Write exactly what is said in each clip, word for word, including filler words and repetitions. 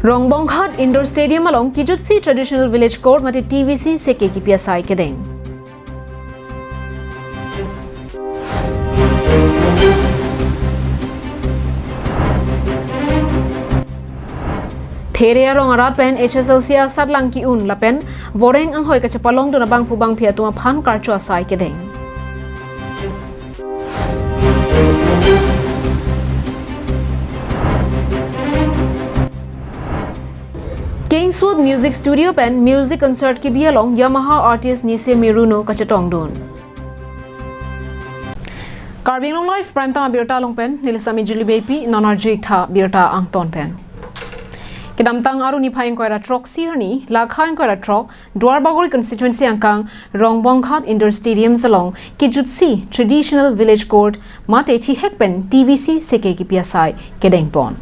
Rongbonghat Indoor Stadium along kijutsi Traditional Village Court mate T V C seke kipi asai kedeng. There arong arat pen H S L C asatlang ki-un lapen voreng anghoi kachepalongdun abangphu bangphi atum aphan karcho asai kedeng. Kingswood Music Studio pen music concert kibi along Yamaha artist Nise Miruno kachetongdun. Karbi Anglong Live Prime Time abirta along pen, neli Sami Julie Beypi, non arju-ik tha birta angton pen. Kedamtang Arni phai ingkoi ra throksi arni, lakha ingkoi ra throk, Duarbagori constituency angkang Rongbonghat Indoor Stadium along kijutsi Traditional Village Court mate thihek pen T V C seke kipi asai kedengpon.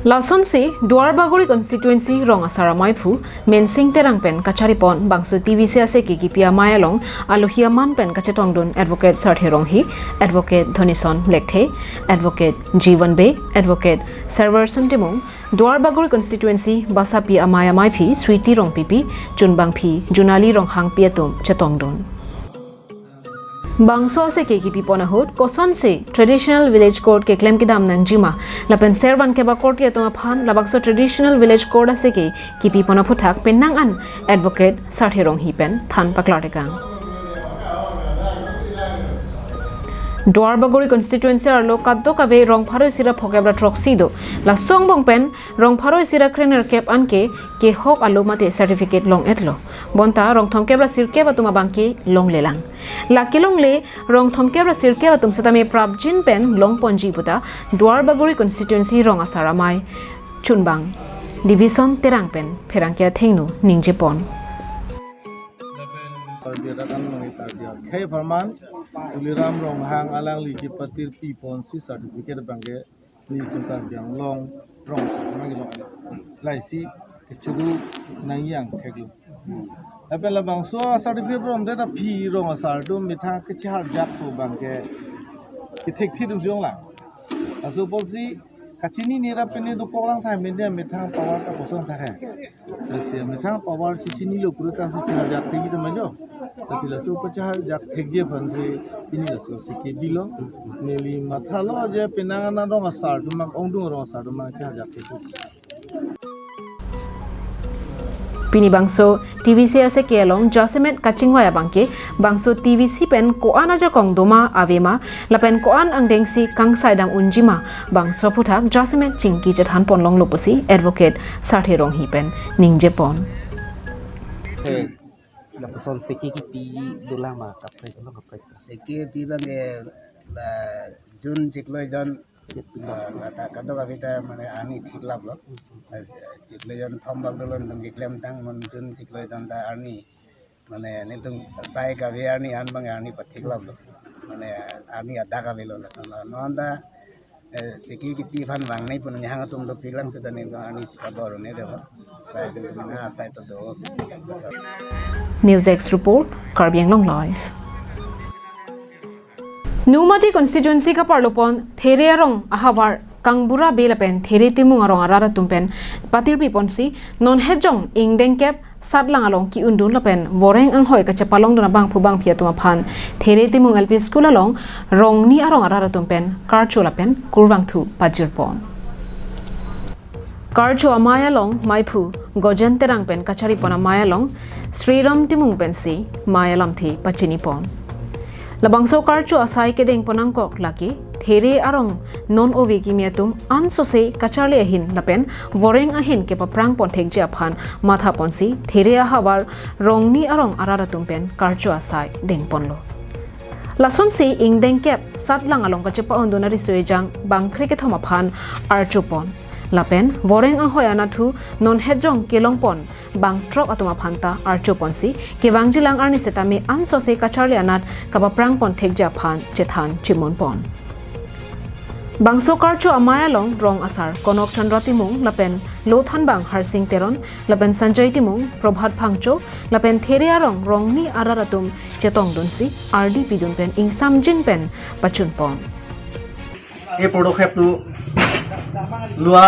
Lasonsi Duarbagori constituency rong asar amaiphu Mensing Terang pen kacharipon bangso T V C aseke kipi amei along alohi aman pen kachetongdun Advocate Sarthe Ronghi, Advocate Dhonison Lekthe, Advocate Jiwan Bey, Advocate Serverson Timung, Duarbagori constituency basapi amei amaiphi Sweety Rongpipi, chunbangphi Junali Ronghangpi atum chetongdun. Bangso aseke kipipon ahut kosonsi Traditional Village Court keklem kedam nangjima lapen servan keba korte atum aphan labangso Traditional Village Court aseke kipipon aphuthak penang an Advocate Sarthe Ronghi pen than paklartekang. Duarbagori constituency arlo kadokave rong pharo isi ra phokep ra throksi do. Laso angbong pen rong pharo isi ra krenerkep anke kehok alo mate certificate long-etlo. Bonta rong thomkep ra sirkep atum abangke longlelang. Lake longle rong thomkep ra sirkep atum setame prapjin pen longponji puta Duarbagori constituency rong asar amei chunbang Divison Terang pen pherangke athengno ningjepon. Khei pharman Tuliram Ronghang alangli kepatir piponsi certificate abangke nelitum Karbi Anglong rong asar amei kelong. Laisi kechuru nangji angthek lo. Lapen labangso certificate romdet aphi rong asar atum methang kachehar jak pu abangke kethekthedun jonglang. Laso apotsi kachinine ra pine dokoklang thai, mende methang power ta kosong thai. Lasi methang power si chinilo pura ta si chehar jak thekji ta majo. Lasi laso kachehar jak thekji aphansi pini laso aseke bilo. Neli mathalo je penang an rong asar atum abang, ongdung rong asar atum abang chehar jak thekji. Pini bangso T V C aseke along jasemet kachingvai abangke bangso T V C pen ko-an ajakong doma avema lapen ko-an angdengsi kangsai dam unjima bangso aphuthak jasemet chingki chethanpon longlo pusi Advocate Sarthe Ronghi pen ningjepon. Eh, lapuson seke kipi dolang ma kaprek, dolang kaprek. Seke pi abangke la June chiklo jon, ah, lata kadokave ta mane arni thiklaplo. Ah, chiklo jon thom bak dolo nelitum keklemtang, non June chiklo jon ta arni. Mane nelitum sai kave arni an abang arni pathiklaplo. Mane arni adak avelo lason lo. Non ta, eh, seke kipi aphan vangnei pu nihang atum dopiklang seta nelitum arni si pador ne delo. Sai atum na sai ta do. News Desk Report, Karbi Anglong Live. Nomati constituency kaparlopon There arong ahavar Kangbura Bey lapen There Timung arong arat atum pen patirpiponsi non hetjong ingdeng kep satlang along ki-undun lapen voreng anghoi kachepalongdun abangphu bangphi atum aphan There Timung L P School along rongni arong arat atum pen karcho lapen kurvangthu pajirpon. Karcho amei along meiphu Gojen Terang pen kacharipon amei along Sriram Timung pensi mei alamthe pachinipon. Labangso karcho asai kedengpon angkok lake There arong non ove kimi atum ansose kacharli ahin lapen voreng ahin kepaprangpon thekji aphan mathaponsi There ahavar rongni arong arat atum pen karcho asai dengponlo. Lasonsi ingdeng kep satlang along kachepa-undun ariso ejang bangkre kethom aphan archopon. Lapen voreng anghoi anatthu non hetjong kelongpon bangthrok atum aphan ta archoponsi kevangjilang arni setame ansose kacharli anat kapaprangpon thekji aphan chethan chimunpon. Bangso karcho amei along rong asar Konok Chandra Timung lapen Lothanbang Harsing Teron lapen Sanjay Timung, Prabhat Phangcho lapen There arong rongni arat atum chetongdunsi ardi pidun pen ingsamjin pen pachunpon. এই পদক্ষেপটো লোৱা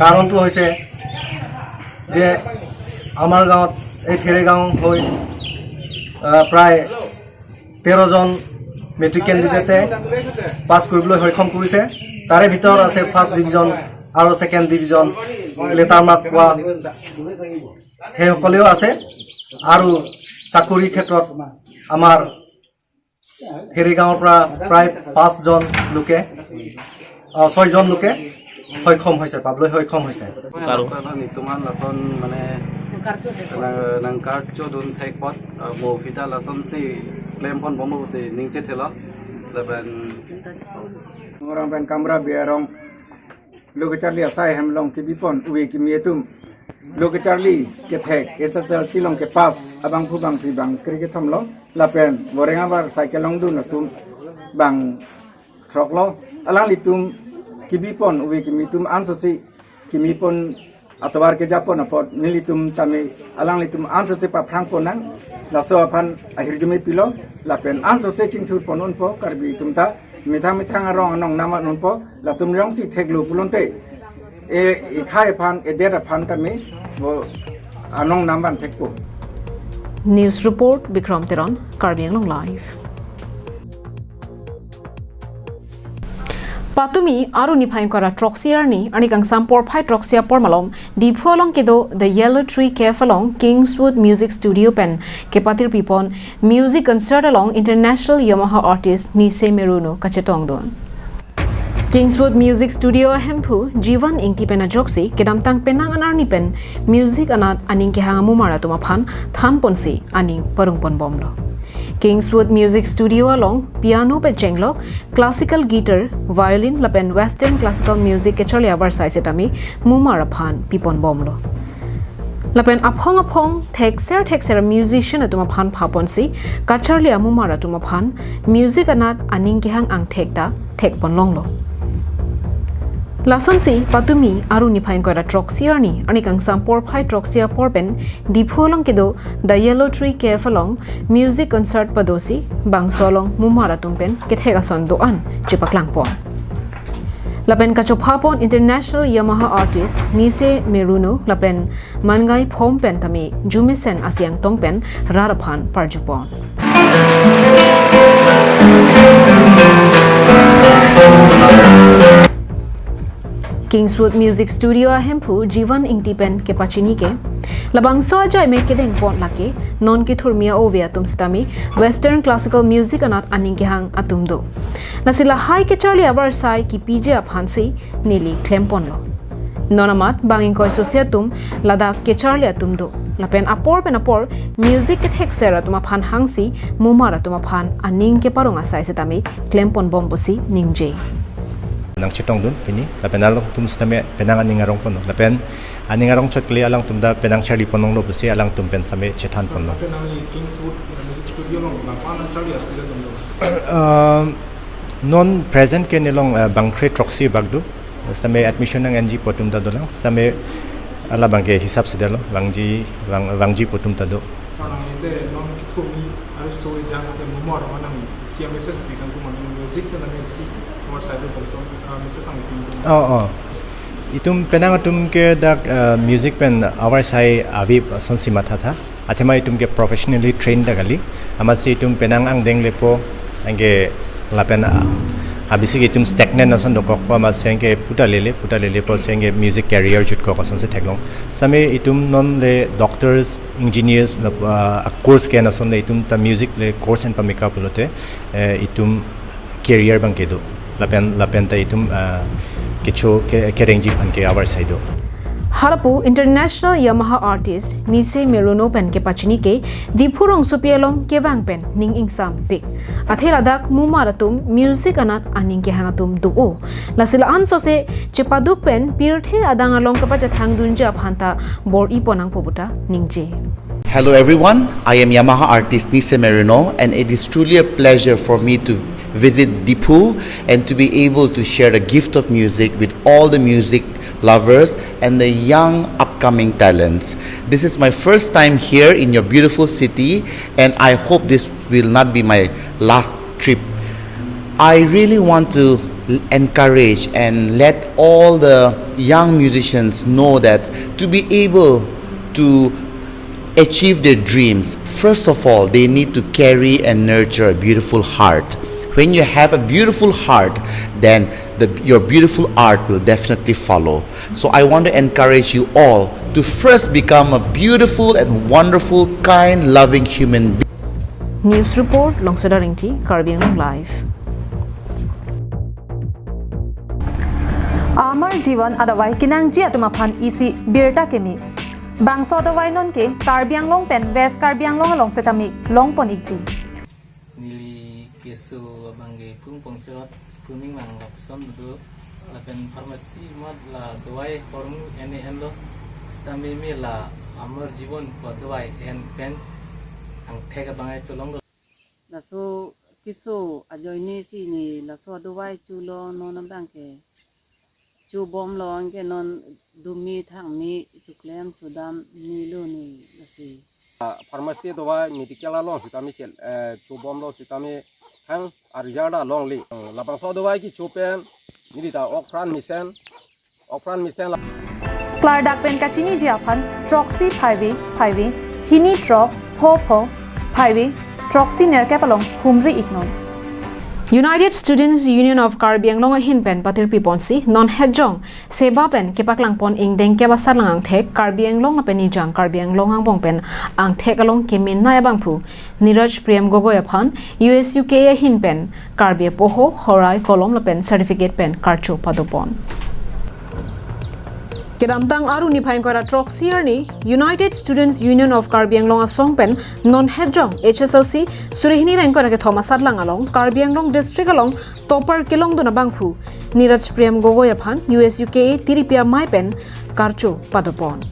কাৰণটো হৈছে যে আমাৰ গাঁৱত এই থেৰেগাঁও হৈ, আহ, প্ৰায় তেৰজন মেট্ৰিক কেণ্ডিডেটে পাছ কৰিবলৈ সক্ষম কৰিছে। তাৰে ভিতৰত আছে ফাৰ্ষ্ট ডিভিজন আৰু ছেকেণ্ড ডিভিজন লেটাৰ মাৰ্ক পোৱা সেইসকলেও আছে। আৰু চাকৰি ক্ষেত্ৰত আমাৰ হেৰিগাঁৱৰ পৰা প্ৰায় পাঁচজন লোকে, আহ, ছয়জন লোকে সক্ষম হৈছে, পাবলৈ সক্ষম হৈছে। Karo. Nangkarcho dun thek apot, ah, mo pita lasonsi klempon bomlo pusi ning chethelo. Lapen Orang pen Kamra Biarong lo kacharli asai hem along kebipon ove kimi atum lo kacharli kethek S S L C along kepass abangphu bangphli bang kre kethom lo lapen Boreng abar cycle along dun atum bang throk lo. Alanglitum kebipon ove kimi atum ansose kemepon atovar kejapon apot nelitum tame alanglitum ansose paphrangpon nang, laso aphan ahirjume pilo lapen ansose chingthurpon unpo. Karbi atum ta methang methang arong anong nam an unpo, latum jongsi theklo pulote e, ekhai aphan, edet aphan tame bo anong nam van thekpo. News report, Bikram Teron, Karbi Anglong Live. Patumi Aru niphai ingkoi ra throksi arni, arni kangsam porphai throksi apor malom, Diphu along kedo The Yellow Tree Cafe along Kingswood Music Studio pen kepatir pipon music concert along international Yamaha artist Nise Meruno kachetongdun. Kingswood Music Studio ahemphu Jivan Ingti pen ajoksi kedamtang penang an arni pen music anat aning kehang amumar atum aphan thanponsi aning parungpon bomlo. Kingswood Music Studio along piano pen chenglok, classical guitar, violin lapen western classical music kacharli avarsai setame mumar aphan pipon bomlo. Lapen aphong aphong thekser thekser musician atum aphan phaponsi kacharli amumar atum aphan music anat aning kehang angthek ta thekpon longlo. Lasonsi patumi Aru niphai ingkoi ra throksi arni, arni kangsam porphai throksi apor pen Diphu along kedo The Yellow Tree Cafe along music concert padosi bangso along mumar atum pen kethek ason do-an chepaklangpon. Lapen kachophapon international Yamaha artist Nise Meruno lapen Mangai Phom pen tame jumesen asiang tong pen rat aphan parjupon. Kingswood Music Studio ahemphu Jivan Ingti pen kepachini ke, labangso ajai me kedengpon lake non kethurmi a-ove atum setame western classical music anat aning kehang atum do. Lasi lahai kacharli avarsai kipiji aphansi neli klemponlo. Non amat bang ingkoi sosi atum ladak kacharli atum do. Lapen apor pen apor music kethekser atum aphan hangsi mumar atum aphan aning keparong asai setame klempon bom pusi ningje. Nangchetongdun pini, lapen alangtum setame penang aning arongponlo. Lapen aning arongchot kali alangtum ta penang charlipon longlo pusi alangtum pen setame chethanponlo. Lapen nang Kingswood Music Studio along nangphan charli a-student dun lo? Um, non present ke nelong, eh, bangkre throksi bak do. Setame admission nang-enji pu atum ta dolang. Setame labang ke hisap si detlo, vangji, vang, vangji pu atum ta do. Sir, nang ite non kethurmi ari so ejang ke mumar ma nang isi a-message pi kangtung ma music pen nang isi avarsai do bangso, ah, message nangpi kangtung ma? Oh, oh. Itum penang atum ke dak, ah, music pen avarsai ave asonsi mathatha. Athema itum ke professionally trained ta kali. Amatsi itum penang angdeng lepo, anke lapen, ah, abisi ke itum stagnant ason dokokpo, amatsi anke puta lele, puta lelepo, si anke music career jutkok asonsi theklong. Setame itum non le doctors, engineers, la, ah, course ke-en ason le itum ta music le course en pameka pulote, eh, itum career abang kedo. Lapen, lapen ta itum, ah, kecho ke, kerengji aphan ke avarsai do. Halapu international Yamaha artist Nise Meruno pen kepachini ke Diphu rongsopi along kevang pen ning ingsam pik. Athe ladak mumar atum music anat aning kehang atum do-o. Lasi la-an sose chepaduk pen pirthe adang along kapachethang dunji aphan ta bor-ipon nangpo puta ningje. Hello everyone, I am Yamaha artist Nise Meruno, and it is truly a pleasure for me to visit Diphu and to be able to share the gift of music with all the music lovers and the young upcoming talents. This is my first time here in your beautiful city, and I hope this will not be my last trip. I really want to encourage and let all the young musicians know that to be able to achieve their dreams, first of all, they need to carry and nurture a beautiful heart. When you have a beautiful heart, then the, your beautiful art will definitely follow. So I want to encourage you all to first become a beautiful and wonderful, kind, loving human being. News report, Longsedar Ingti, Karbi Anglong Live. Amar Jivan adavai kenangji atum aphan isi birta keme. Bangso adavai non ke Karbi Anglong pen West Karbi Anglong along setame longpon ikji. Neli keso abang ke phung pongchot, phung ming mang lapuson duduk, lapen pharmacy mot la dawai hormu ene enlo, sitame me la Amar Jivan ko dawai en pen angthek abang ai cholonglo. Laso keso ajoine si ne laso adawai cholo non abang ke chobomlo, anke non dumi thangmi choklem chodam nilo ne lasi. Ah, pharmacy dawai medical along sitame chel, eh, chobomlo sitame hang arjar da longle. Hmm, labangso dawai kecho pen neli ta okpran mesen, okpran mesen la. Klardak pen kachiniji aphan throksi phaivi phaivi hini throk pho pho phaivi throksi nerkep along humri iknon. United Students Union of Karbi Anglong ahin pen patirpi ponsi non hetjong seba pen kepaklangpon ingdeng kep asatlang angthek Karbi Anglong lapen Nijang Karbi Anglong angbong pen angthek along kemenei abangphu Niraj Priyam Gogoi aphan U S U K A ahin pen Karbi apoho, horai, kolom lapen certificate pen karcho padopon. Kedamtang Aru niphai ingkoi ra throksi arni United Students Union of Karbi Anglong asong pen non hetjong H S L C suri hini ra ingkoi ra kethom asatlang along Karbi Anglong district along topar kelongdun abangphu Niraj Priyam Gogoi aphan U S U K A tiripi amei pen karcho padopon.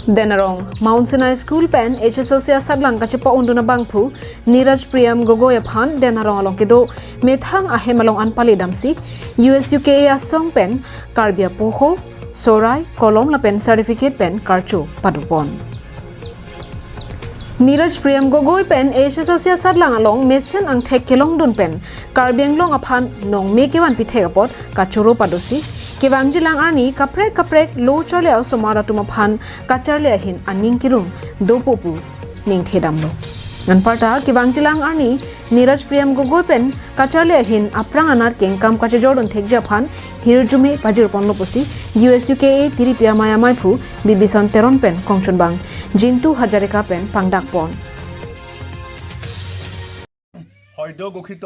Den Arong Mount Sinai School pen H S L C asatlang kachepa-undun abangphu Niraj Priyam Gogoi aphan Den Arong along kedo methang ahem along anpali damsi U S U K A asong pen Karbi apoho, sorai, kolom lapen certificate pen karcho padopon. Niraj Priyam Gogoi pen H S L C asatlang along mesen angthek kelongdun pen Karbi Anglong aphan nongme kevanpi thek apot kachoro padosi kevangjilang arni kaprek kaprek lo charli a-osomar atum aphan kacharli ahin aning kirum dopo pu ningthe damlo. Anparta kevangjilang arni Niraj Priyam Gogoi pen kacharli ahin aphrang anat kengkam kachejordun thekji aphan hirjume pajirponlo pusi U S U K A tiripi amei ameiphu Bibison Teron pen kongchunbang Jintu Hazarika pen pangdakpon. সদ্য ঘোষিত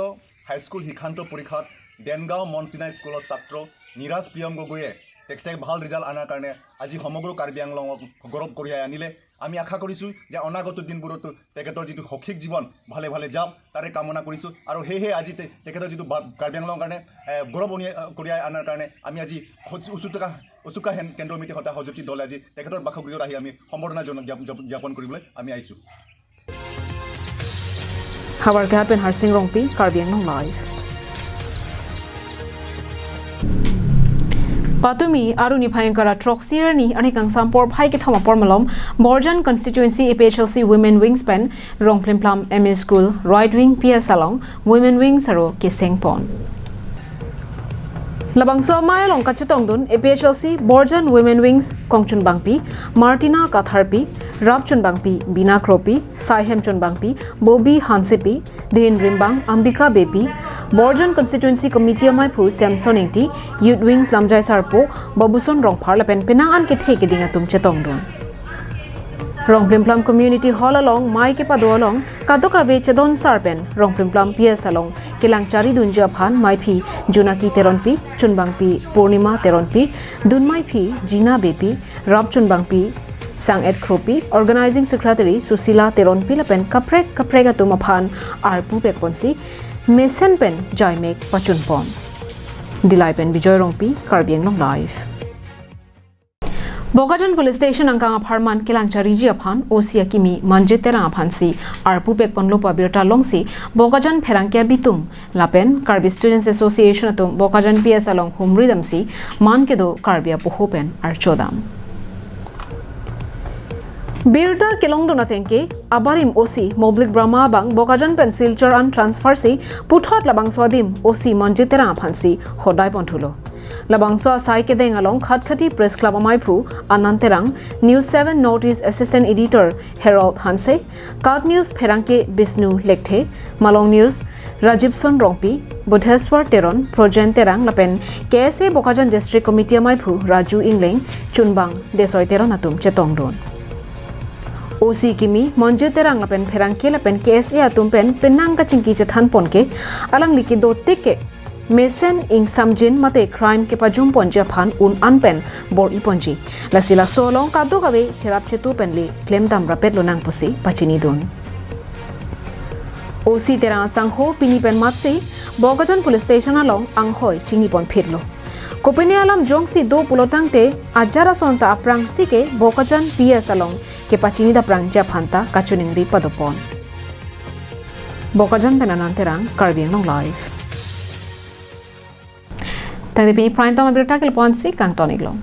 হাইস্কুল শিক্ষান্ত পৰীক্ষাত দেনগাঁও মনচিনা স্কুলৰ ছাত্ৰ নিৰাজ প্ৰিয়ম গগৈয়ে তেখেতে ভাল ৰিজাল্ট অনাৰ কাৰণে আজি সমগ্ৰ কাৰ্বি আংলঙক গৌৰৱ কঢ়িয়াই আনিলে। আমি আশা কৰিছোঁ যে অনাগত দিনবোৰতো তেখেতৰ যিটো শৈক্ষিক জীৱন ভালে ভালে যাওক, তাৰে কামনা কৰিছোঁ। আৰু সেয়েহে আজি তে-, তেখেতৰ যিটো বা-, কাৰ্বি আংলঙৰ কাৰণে, এ, গৌৰৱ অনি-, কঢ়িয়াই অনাৰ কাৰণে আমি আজি হজ-, উচুকা, উচুকা হেন কেন্দ্ৰ সমিতি তথা হজতি দলে আজি তেখেতৰ বাসগৃহত আহি আমি সম্বৰ্ধনা জন-, জ্ঞাপ-, জ্ঞাপ-, জ্ঞাপন কৰিবলৈ আমি আহিছোঁ। Havar Kehat pen Harsing Rongpi, Karbi Anglong Live. Patumi Aru niphai ingkoi ra throksi arni arni kangsam porphai kethom apor malom Borjan Constituency A P H L C Women Wings pen Rongplimplam M E School Right Wing P S along Women Wings aro kesengpon. Labangso amei along kachetongdun A P H L C Borjan Women Wings kongchunbangpi Martina Katharpi, rapchunbangpi Bina Kropi, saihem chunbangpi Bobi Hansepi, Dhin Rimbang, Ambika Beypi, Borjan Constituency Committee ameiphu Samson Ingti, Youth Wings lamjai sarpo Babuson Rongphar lapen penang an kethe keding atum chetongdun. Rongplimplam Community Hall along mei kepado along kadokave chedon sar pen Rongplimplam P S along kelang charidunji aphan meiphi Junaki Teronpi, chunbangpi Purnima Teronpi, dunmeiphi Jina Beypi, rapchunbangpi Sang-et Kropi, Organizing Secretary Susila Teronpi lapen kaprek kaprek atum aphan arpu pekponsi mesen pen jaimek pachunpon. Dillai pen Bijoy Rongpi, Karbi Anglong Live. Bokajan Police Station angkang apharman kelang chariji aphan O C akimi Manjit Terang aphansi arpu pekponlo pu abirta longsi Bokajan pherangke abitum lapen Karbi Students Association atum Bokajan P S along humri damsi man kedo Karbi apoho pen archodam. Birta kelongdun atengke abarim O C Moblik Brahma abang Bokajan pen Silchar an transfer si puthot labangso adim O C Monjit Terang aphan si hodai ponthulo. Labangso asai kedeng along Khatkhati Press Club amaiphu Anand Terang, News seven Northeast Assistant Editor Harold Hanse, KAT News pherangke Bishnu Lekthe, Malong News Rajibson Rongpi, Budheswar Teron, Projen Terang lapen K S A Bokajan District Committee amaiphu Raju Ingleng, Chunbang Desoi Teron atum chetongdun. O C kimi Monjit Terang lapen pherangke lapen K S A atum pen penang kachingki chethan ponke alangli kedo tik ke mesen ingsamjin mate crime kepajum ponji aphan un an pen bor-i ponji. Lasi laso along kadokave cherap chetu pen le klemdam rapet lonang pusi pachinidun. O C Terang asangho pini pen matsi Bokajan Police Station along anghoi chingni ponphitlo. Kopine alam jongsi do pulotangte ajar ason ta aphrangsi ke Bokajan P S along kepachini daprangji aphan ta kachiningri padopon. Bokajan pen Anand Terang, Karbi Anglong Live. Tangte pini prime time abirta ke lapu-an si kangton-iklo.